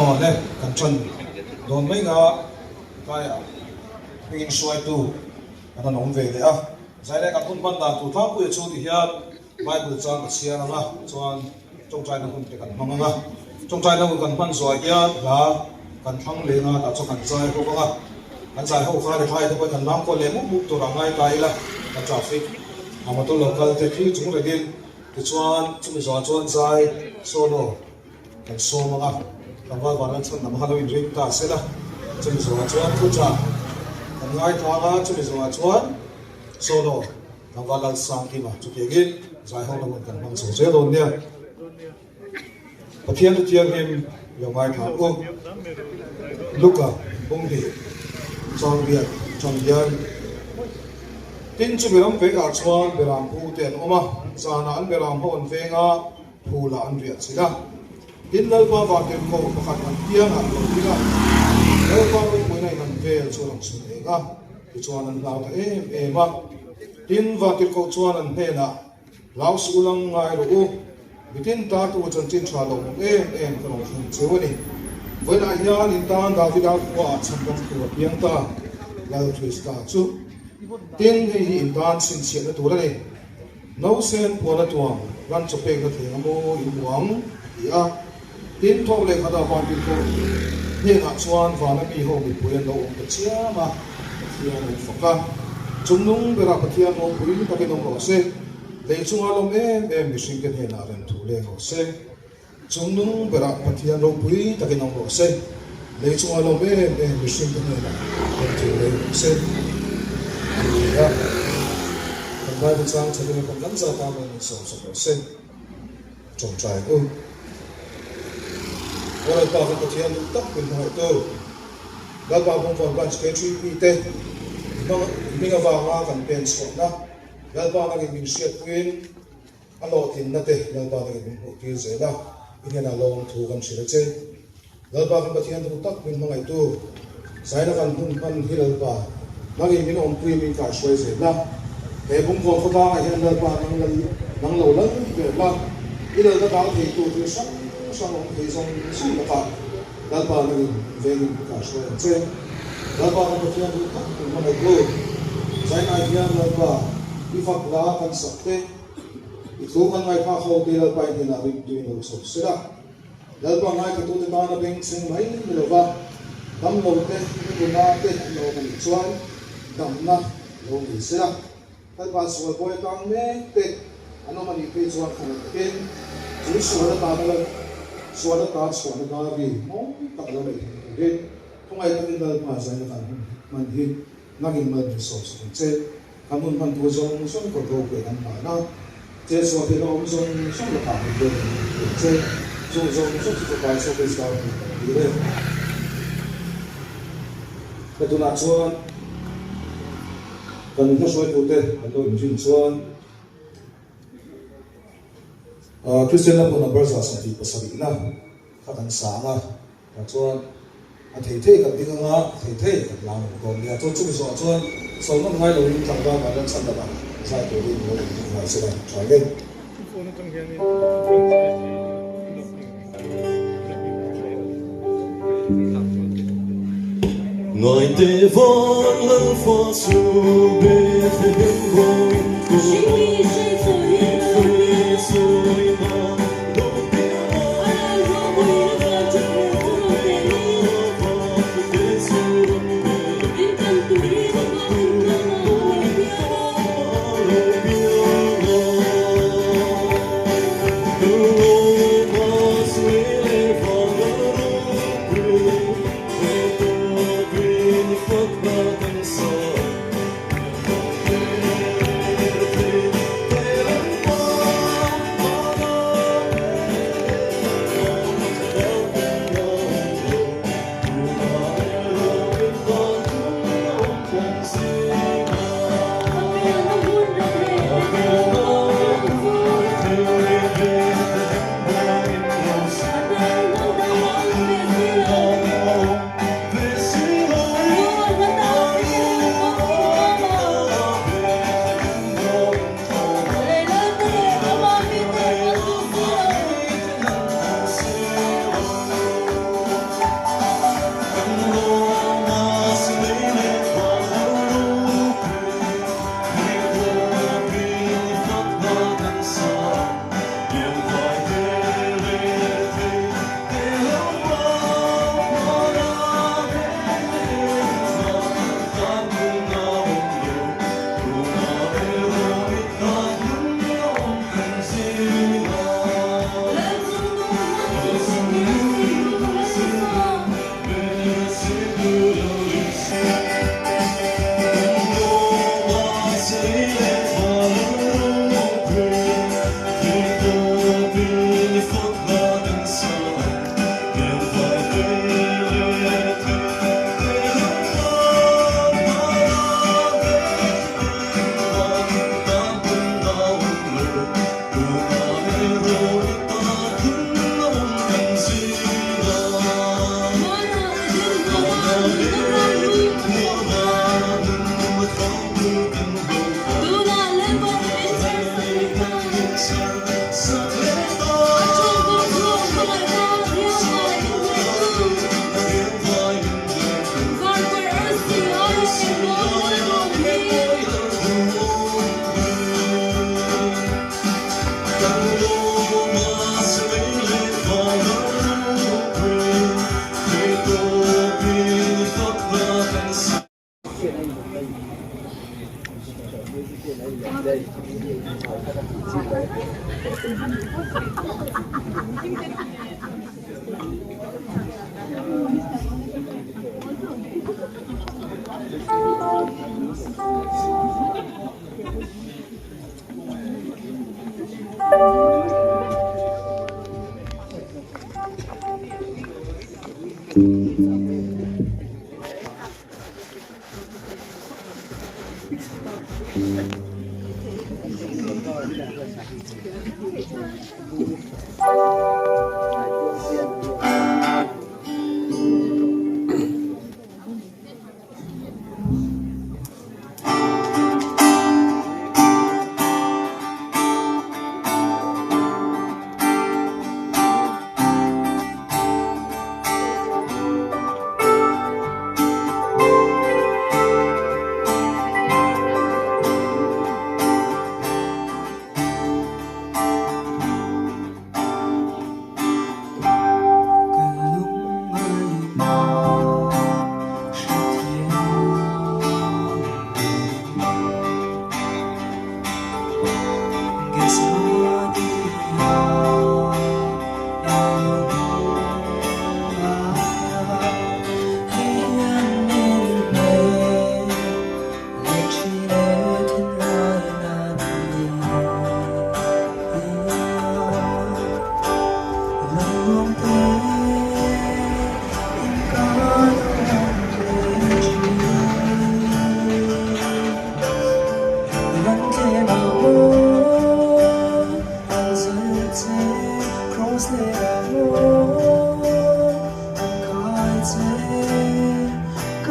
Aw le, kan ṭan dawn mai nga tlaiah hmingin hruaitu kan han awm ve leh a. Zailai kan hun hman dan tur tlangpuia chu ti hian Bible chang ka chhiar ang a, chuan ṭawngṭaina hun te kan hmang ang a. Ṭawngṭaina hun kan hman zuah hian hla kan thlang leng a, tah chuan kan zai ho ang a. Kan zai ho kha ri thlai te pawhin kan lam kual leh mup mup tur ang ngai ta ila, kan traffic a motor lo kal te thlir chung rengin tichuan chumi zawhah chuan zai solo kan sawm ang a, tlangval van an chhan lam kha lo inring ta sela, chumi zawhah chuan thuchah kan ngaithla ang a, chumi zawhah chuan solo tlangval Lalsangkima chutiangin zai ho lam kan hmang chho zel dawn nia. Pathian chu thianghlim lo ngaithla ang u. Luka Bunghnih Changriat atang hian Tin chu beram vengah chuan beram pu te an awm a, zanah an beram ho an veng a, phulah an riah chilh a. Tin Lalpa vantirhkoh pakhat an piangah a lo ding a, Lalpa ropuina in an vel chu a lang chhun eng a, tichuan an hlau ta em em a. Tin vantirhkoh chuan an hnenah, Hlau suh u lang ngai rawh u, mitin ta tu chanchin tha lo awm em em ka rawn thleng cheu a ni. Vawiinah hian in tan Davida khuaah chhandam tur a piang ta, Lal Krista chu. Tin, hei hi in tan chhinchhiahna tur a ni. Nausen puan a tuam, ran chaw pekna thleng a maw in hmu ang, a ti a. Tin, thawk leh khatah vantirhkoh hnenah chuan vana mi ho mipui an lo awm ta chiam a, Pathian an fak a. Chungnung berah Pathian ropui takin awm rawh se, lei chunga lawm em em mihringte hnenah rem thu leng rawh se. Chungnung berah Pathian ropui takin awm rawh se, lei chunga lawm em em mihringte hnenah rem thu leng rawh se. A ti a. Kan Bible chang thatin a kan kan zat a, Amen in sawmsak rawh se. Tawngtai u. Aw Lalpa kan Pathian duh tak min hmangaihtu, Lalpa Bawngvawn Branch KTP te hming avanga kan pen chhuahna Lalpa nangin min hriatpuiin a hlawhtlinna te Lalpa nangin min hmuhtir zel a, i hnenah lawmthu kan hrilh a che. Lalpa kan Pathian duh tak min hmangaihtu, Zaina kan hun hman hi Lalpa, nangin min awmpui min kaihhruai zel la. He Bungkawn khawtlangah hian Lalpa nang lal nang lo lal ber la, i lalna dang theitu thil hrang hrang awm thei zawng zawng lakah Lalpa nangin vengin min kaihhruai ang che. Lalpa kan Pathian duh tak min hmangaihtu, Zaina hian Lalpa i fak la kan sak te, i thu kan ngaihthak ho te Lalpa i hnenah rimtuin lo chho sela. Lalpa ngaithlatute tana bengchheng mai ni lova damlote nuna te an lo awm a nih chuan damna lo nei se la. Lalpa sual bawi atang mek te an awm a nih phei chuan khawngaih takin chu sual atana la sual ata chhuahna dar ri mawi tak lo nei thei turin. Khawngaih takin Lalpa zaina kan hun hman hi nangin mal min sawm sak ang che. Kan hun hman tur zawng zawng kawt ropui kan hlan a, chetsuah theihna awm zawng zawng lakah min veng in min hria che. Chung zawng zawng chu Fapa Isua Krista hming kan dil e. Ka tunah chuan kan hmahruaitute an lo inrin chuan Kristian lam pawh number 127 na kha kan sang a. Tah chuan a thei thei kan ding anga, a thei thei kan la ang dawn nia. Chuan chumi zawhah chuan sawnawm ngai loin tlangval van lam chhan lamah zai turin lo inring ngai se la tha nge. Ngaite van Lalfa chu Bethlehem ruangin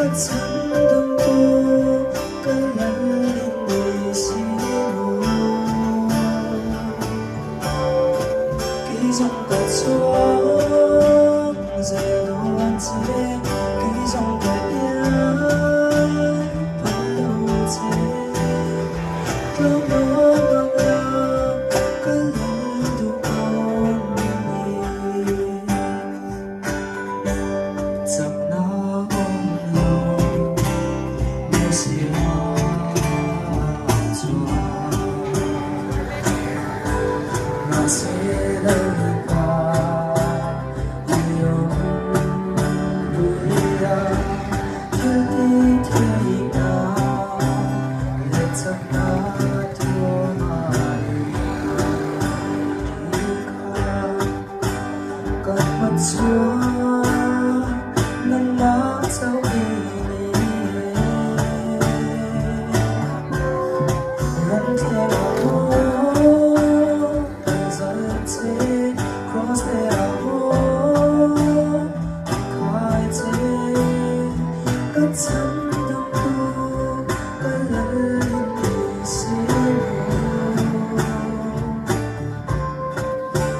Ka chhandamtu ka lal i ni si lo. Kei zawng ka chuang zel dawn che, kei zawng ka iai phal lo che. Tlawmawm ang la ka lal duh awm i ni. Chakna awm lo Mosia chuan Mahse Lalpa i awm pui a, thil ti theihna leh chakna thuama i kha. Ka hma chuan nangmah chauh i ni e. Ram thleng ah maw kan zal che, Cross te ah maw i khai che. Ka chhandam tu ka lal in ni si maw.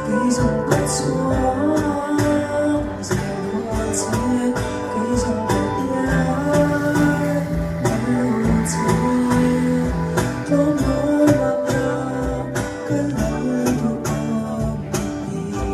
Kei zawng ka chuang zel dawn che, kei zawng ka iai kan lo che. Tlawmawm a hna ka lal duh awm i ni.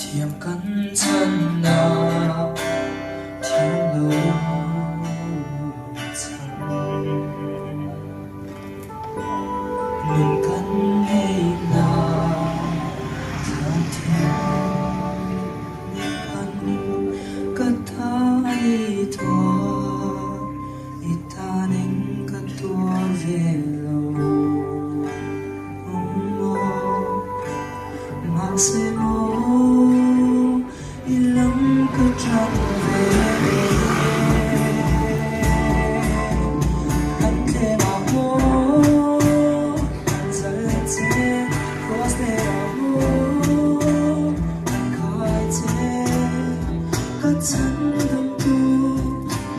Thiam kan chan a, thiam lo chan. Nun kan ngeihna thiam thiam ni phan ka ta i thuah. I tan eng ka tuar ve lo maw? Mahse maw i lam ka tan ve e. Kan tlem ah maw kan zal che, Cross te ah maw kan khai che, ka chhandam tu.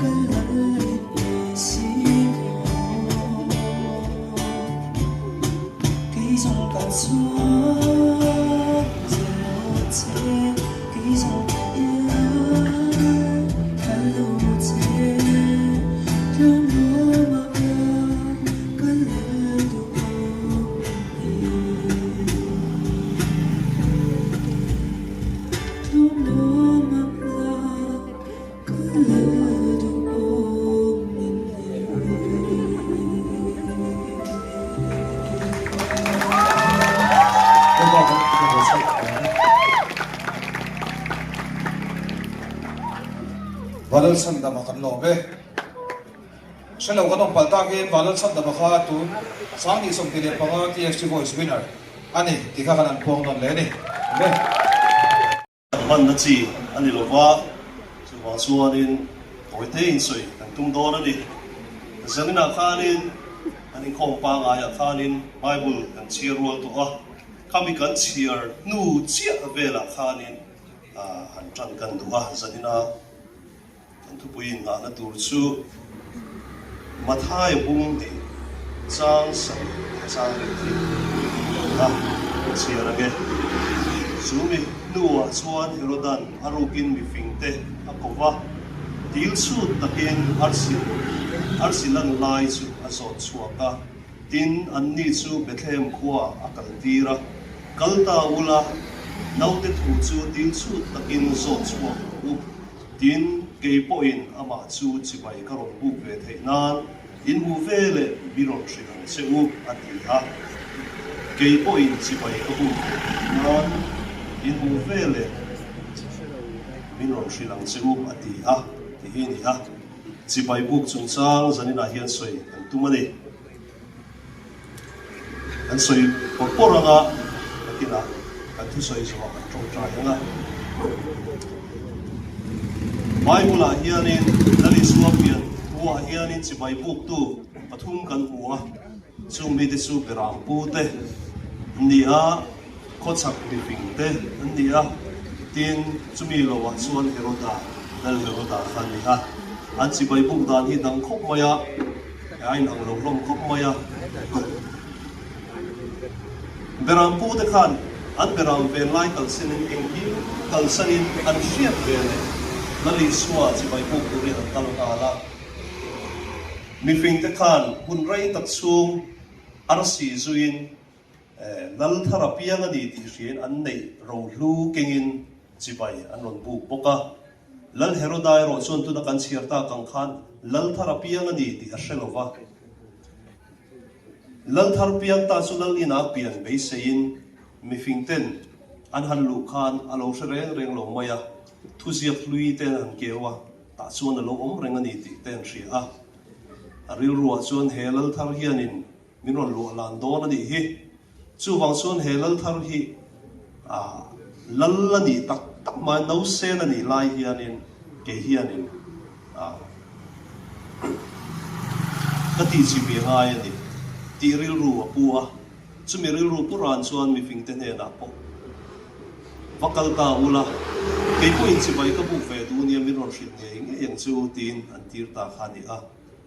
Ka lal in ni si maw? Kei zawng ka chuang zel lo che, kei zawng ka iai ka lo che. Tlawmawm ah ka lal duh awm i ni. Tlawmawm ah Vanlalchhandama kan lawm e. Hrelo kan awm palh takin Vanlalchhandama kha tun 2025 TFC Voice winner a ni tih kha kan han puang nawn leh a ni. Hmanna chi a ni lova, chuvang chuanin tawite insawi kan tum dawn a ni. Zaninah khanin an inkhawm pangaiah khanin Bible kan chhiar rual tawh a, khami kan chhiar hnu chiah velah khanin han tan kan duh a, zanina kan thupui inngahna tur chu Mathai bung hnih chang sarih leh chang riat hi a chhiar ang e. Chu mi hnuah chuan Herodan a rukin mifingte a ko va, dil chhut takin arsi arsi lan lai chu a zawt chhuak a, tin anni chu Bethlehem khuaah a kaltir a, Kal ta ula, naute thu chu dil chhut takin zawt chhuak rawh u. Tin, kei pawhin amah chu chibai ka rawn buk ve theih nan in hmu ve leh mi rawn hrilh ang che u, a ti a. Kei pawhin chibai ka buk ve theih nan in hmu ve leh min rawn hrilh ang che u, a ti a, ti hi a ni a. Chibai buk chungchang zaninah hian sawi kan tum a ni. Kan sawi pawr pawr ang a, nakinah kan thusawi zawhah kan tawngtai ang a. Bible-ah hianin Lal Isua pian thuah hianin chibai buktu pathum kan hmu a, chung mite chu Berampu te an ni a, khawchhak mifing te an ni a, tin chumi loah chuan Heroda, Lal Heroda kha a ni a. An chibai buk dan hi dang khawp mai a, a inang lo hlawm khawp mai a. Berampu te khan an beram ven lai kalsanin engkim kalsanin an hriat ve leh Lal Isua chibai buk turin an kal nghal a. Mifing te khan hun rei tak chhung arsi zuiin Lal thar a piang a ni tih hriain an neih rohlu kengin chibai an rawn buk bawk a. Lal Heroda erawh chuan tuna kan chhiar tak ang khan Lal thar a piang a ni tih a hre lo va. Lal thar piang ta chu Lal inah pian beiseiin mifing ten an han luh khan a lo hre reng reng lo mai a, thuziak hlui ten an han keu a, tah chuan a lo awm reng a ni tih te an hria a. A rilruah chuan he Lal thar hianin min rawn luah lan dawn a nih hi. Chuvang chuan he Lal thar hi Lal a nih tak tak mai, nausen a nih lai hianin kei hianin ka tih chi ve ngai a ni tih rilru a pu a. Chumi rilru pu ran chuan mifingte hnenah pawh va kal ta ula, kei pawhin chibai ka buk ve duh nia min rawn hrilh ngei ngei ang chu tiin an tir ta kha a ni a.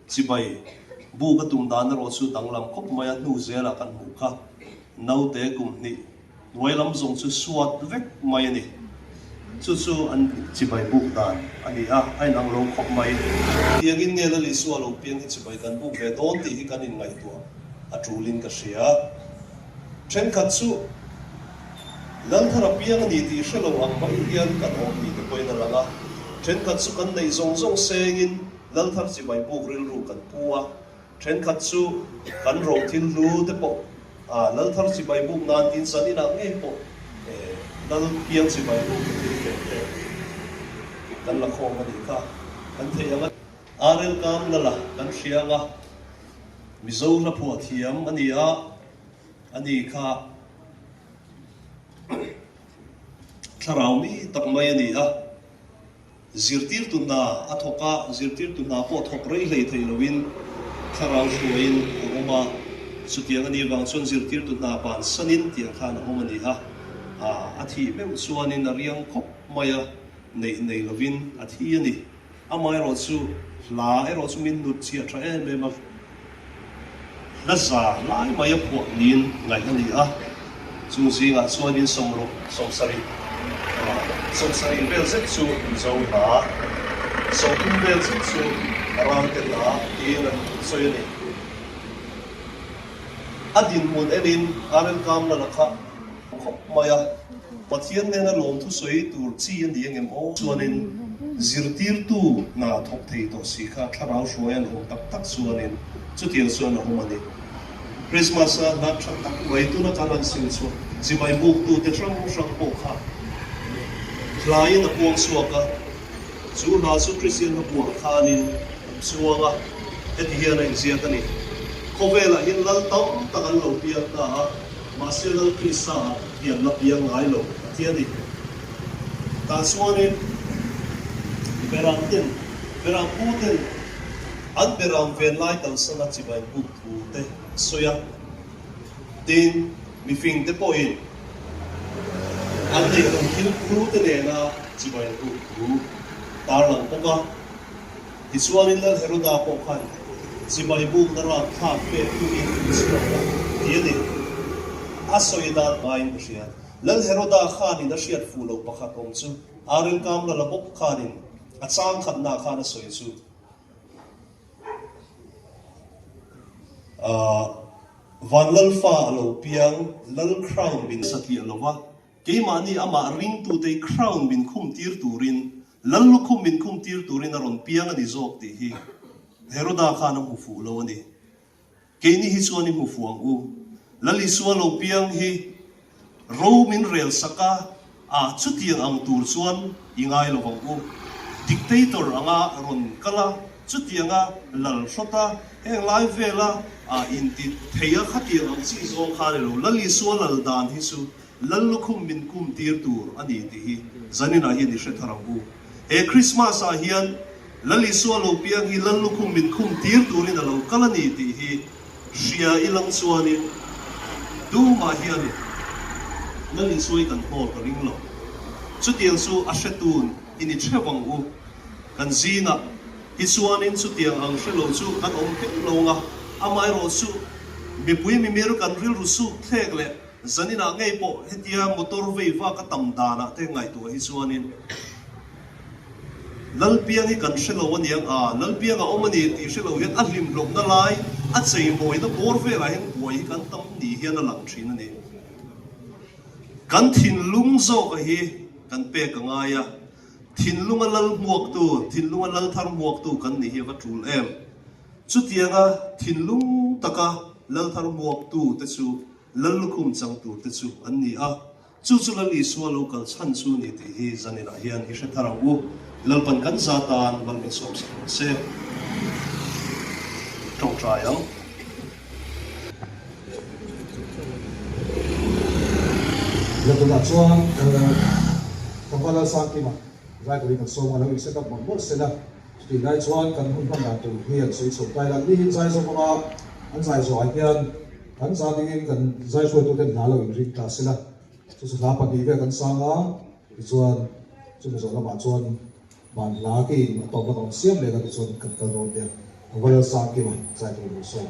Chibai bu ka tum dan erawh chu danglam khawp mai a, hnu zelah kan hmuh kha naute kum hnih hnuai lam zawng chu suat vek mai a ni. Chu chu an chibai buk dan a ni a, a inang lo khawp mai. Tiangin nge Lal Isua lo piang hi chibai kan buk ve dawn tih hi kan inngaihtuah a tulin ka hria. Thenkhat chu Lalthar a piang a ni tih hre lo ang mai hian kan awm ni te pawhin a lang a, thenkhat chu kan neih zawng zawng sengin Lalthar chibai buk rilru kan pu a, thenkhat chu kan ro thil hlu te pawh Lalthar chibai buk nan tin zan inah ngei pawh Lal piang chibai buk thil pek te kan la khawm a nih kha kan theih ang a. Arel Kam Lala kan hria ang a, Mizo hla phuah thiam a ni a, a ni kha thlarau mi tak mai a ni a. Zirtirtu hna a thawk a, zirtirtu hna pawh thawk rei hlei thei loin thlarau hruaiin a awm a, chutiang a nih vang chuan zirtirtu hna bansanin tiang khan a awm a ni a, a thih meuh chuanin a riang khawp mai a, neih nei lovin a thi a ni. Amaherawhchu hla erawh chu min hnut chhiah tha em em a. Hla za lai mai a phuah niin ngaih a ni a, chung zingah chuanin sawmruk, sawmsarih, sawmsarih vel zet chu Mizo hla, sawmthum vel zet chu Ralte hla tiin an sawi a ni. A dinhmun enin Arel Kamlala kha khawp mai a, Pathian nena lawmthu sawi tur chi a ni engem aw? Chuanin zirtirtu hna thawk thei tawh si kha thlarau hruai an awm tak tak chuanin chutiang chuan a awm a ni. Christmas a hna tha tak mai tuna kan han sil chu chibai buktute hrang hrang pawh kha hlaiin a puang chhuak a, Chu hla chu Kristian hla buah khanin an chuang a, heti hian a inziak a ni. Khawvelah hian lal tam tak an lo piang ta a, mahse Lal Krista ah hi an la piang ngai lo a ti a ni. Tah chuanin Beram ten, Beram pu ten an Beram ven lai kalsana chibai buk thu te a sawi a. Tin, mifing te pawhin an neih loh thil phu te nena chibai buk thu tarlang bawk a. Tichuanin Lal Heroda pawh khan chibai bukna rapthlak pek tumin a chhuak a ti a ni. A sawi dan hmain ka hria. Lal Heroda khanin a hriat fuh loh pakhat awm chu Arel Kamlala bawk khanin a chang khatna khan a sawi chu. Vanlalfa a lo piang, Lal crown min satliah lo va, keimahni amah ringtute crown min khumtir turin, Lal lukhum min khumtir turin a rawn piang a ni zawk tih hi Heroda khan a hmu fuh lo a ni. Keini hi chuan i hmu fuh ang u. Lal Isua lo piang hi Ro min rel sak a, a chutiang ang tur chuan i ngai lo vang u. Dictator anga rawn kal a, chutianga lal hrawt a, heng lai vela a inti thei a khatiang ang chi zawng kha a ni lo. Lal Isua lal dan hi chu Lal lukhum min kum tir tur a ni tih hi zaninah hian i hre thar ang u. He Krismas ah hian Lal Isua lo piang hi Lal lukhum min khum tir turin a lo kal a ni tih hi hria i lang chuanin tumah hianin Lal Isua hi kan hnawl ka ring lo. Chutiang chu a hretun i ni theuh ang u. Kan zingah hi chuanin chutiang ang hre lo chu kan awm heuh lo ang a, amaherawh chu mipui mimir kan rilru suk thlek leh Zaninah ngei pawh hetia motor vei vak a tam danah te ngaihtuah hi chuanin Lalpiang hi kan hre lo aniang a, Lalpiang a awm a ni tih hre lo hian a hlimhlawpna lai, a cheimawina bawr velah hian buai hi kan tam ni hian a lang thin a ni. Kan thinlung zawka hi kan pek a ngai a, thinlunga lal hmuaktu, thinlunga lal thar hmuaktu kan nih hi a va tul em. Chutianga thinlung taka lal thar hmuaktu te chu Lal lukhum chang tur te chu an ni a, chu chu Lal Isua lo kal chhan chu ni tih hi zaninah hian i hre thar ang u. Lalpan kan za tan mal min sawm sak rawh se. Tawngtai ang. Laltunah chuan Tlangval Lalsangkima zai turin kan sawm a, lo in set up mawlh mawlh se la. Chutih lai chuan kan hun hman dan tur hi an sawi chho tai la, ni hi zai zawk awm a, an zai zawhah hian kan za dingin kan zai hruaituten hla lo inring ta se la, chu chu hla pahnih vel kan sang a, tichuan chumi zawh lamah chuan van hla keiin a tawpna ka rawn siam leh la tichuan kan kal dawn nia, a va lalsang kim a, zai tur lo sawm.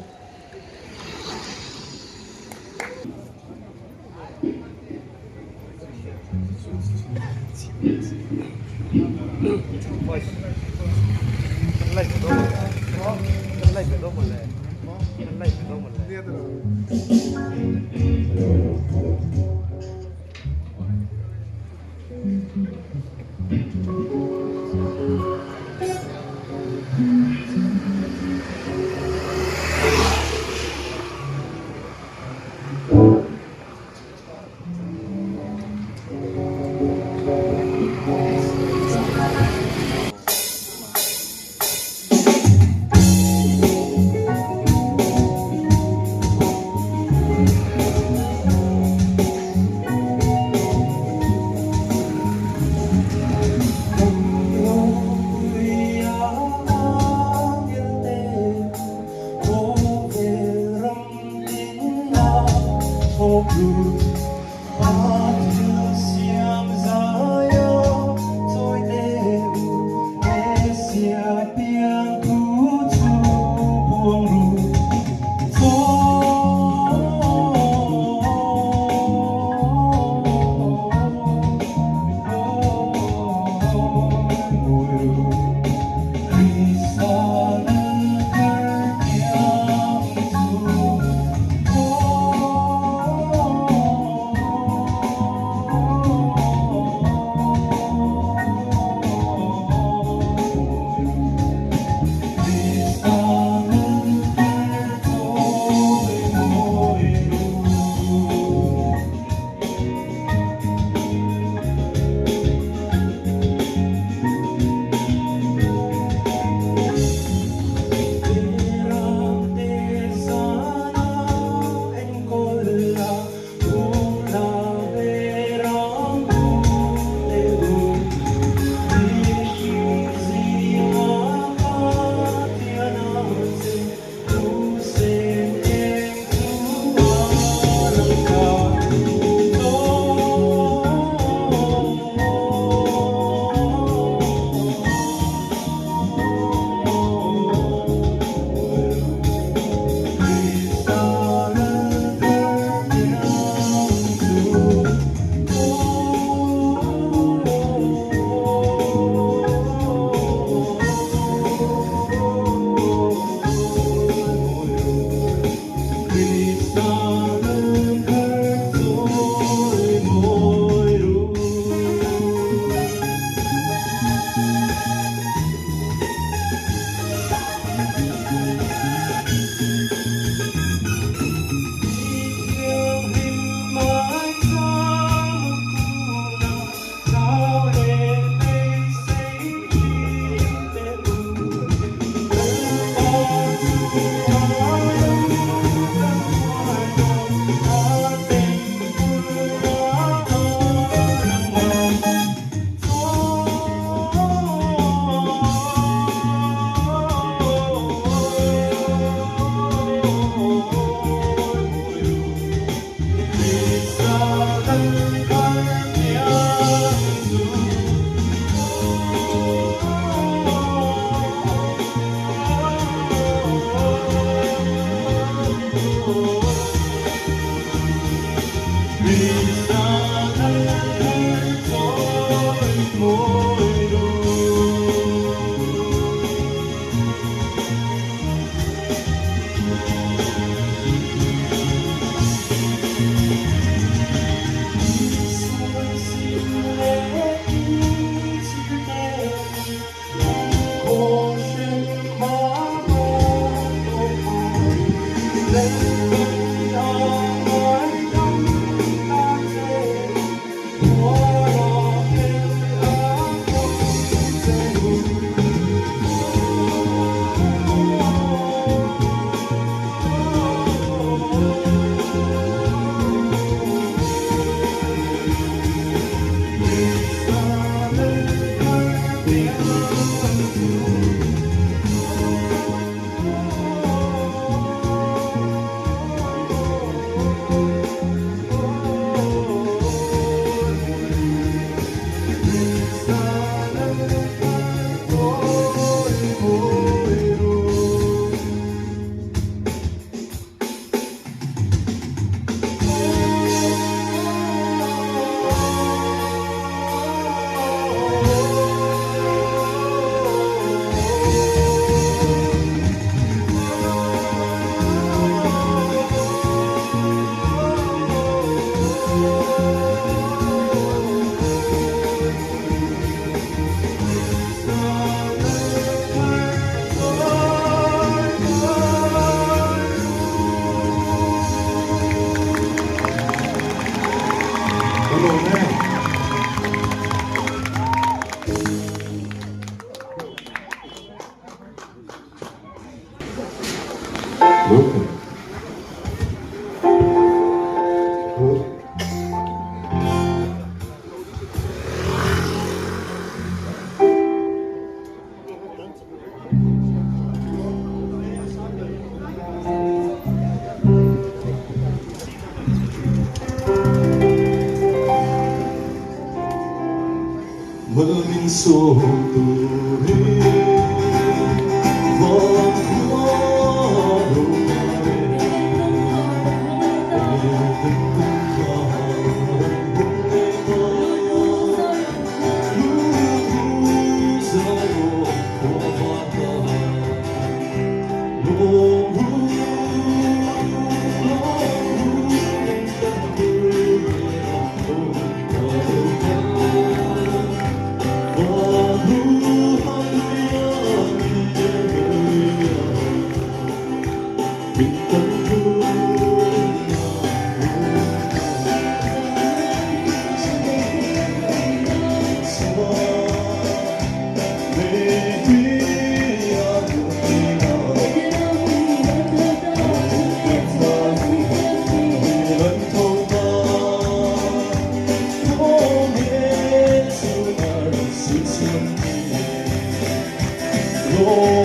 Mal min sawm turin van khua lo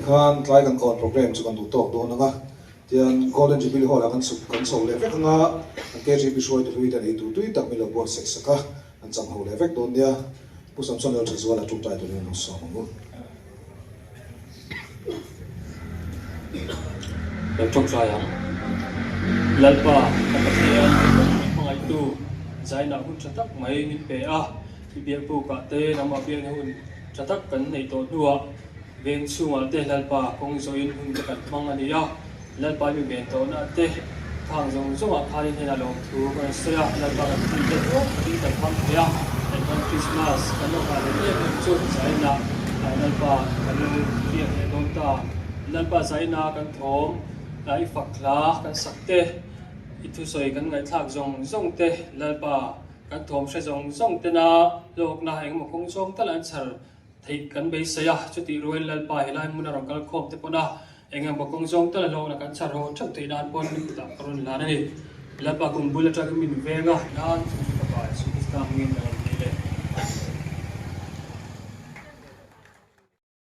Tikhan tlai kan kawn program chu kan duh tawk dawn ang a, tian Golden Jubilee Hall ah kan chhuk kan chho leh vek ang a, kan KGP hruaitu hlui ten eitur tui tak min lo buatsaih sak a, an cham ho leh vek dawn nia. Pu Samson Lalthazuala ṭawngṭai turin an lo sawm ang u. Kan ṭawngṭai ang. Lalpa, ka Pathian, min hmangaihtu, zainah hun ṭha tak mai min pe a, i biakbukah te nangmah biakna hun ṭha tak kan neih tawh hnuah veng chhungah te Lalpa kawng zawhin hun te kan hmang a ni a. Lalpa i mi ven tawhna te khang zawng zawngah khan i hnenah lawmthu ka rawn sawi a, Lalpa kan thil te tawp takin kan hmang thei a, engvang Krismas kan lo nghah leh em em chu zainah Lalpa kan lo biak leh dawn ta. Lalpa zaina kan thawm, i fak hla kan sak te, i thusawi kan ngaihthlak zawng zawng te, Lalpa kan thawm hre zawng zawng tena hlawkna engemaw kawng zawng tal an chhar Theih kan beisei a, chutih rual Lalpa helai hmun a rawn kal khawm te pawn a, eng emaw kawng zawng tal a hlawkna kan chhar ho theuh theih nan pawn min kutah ka rawn lan a ni. Lalpa kum bul atangin min veng a, nan chu chu ka pa Jesuh.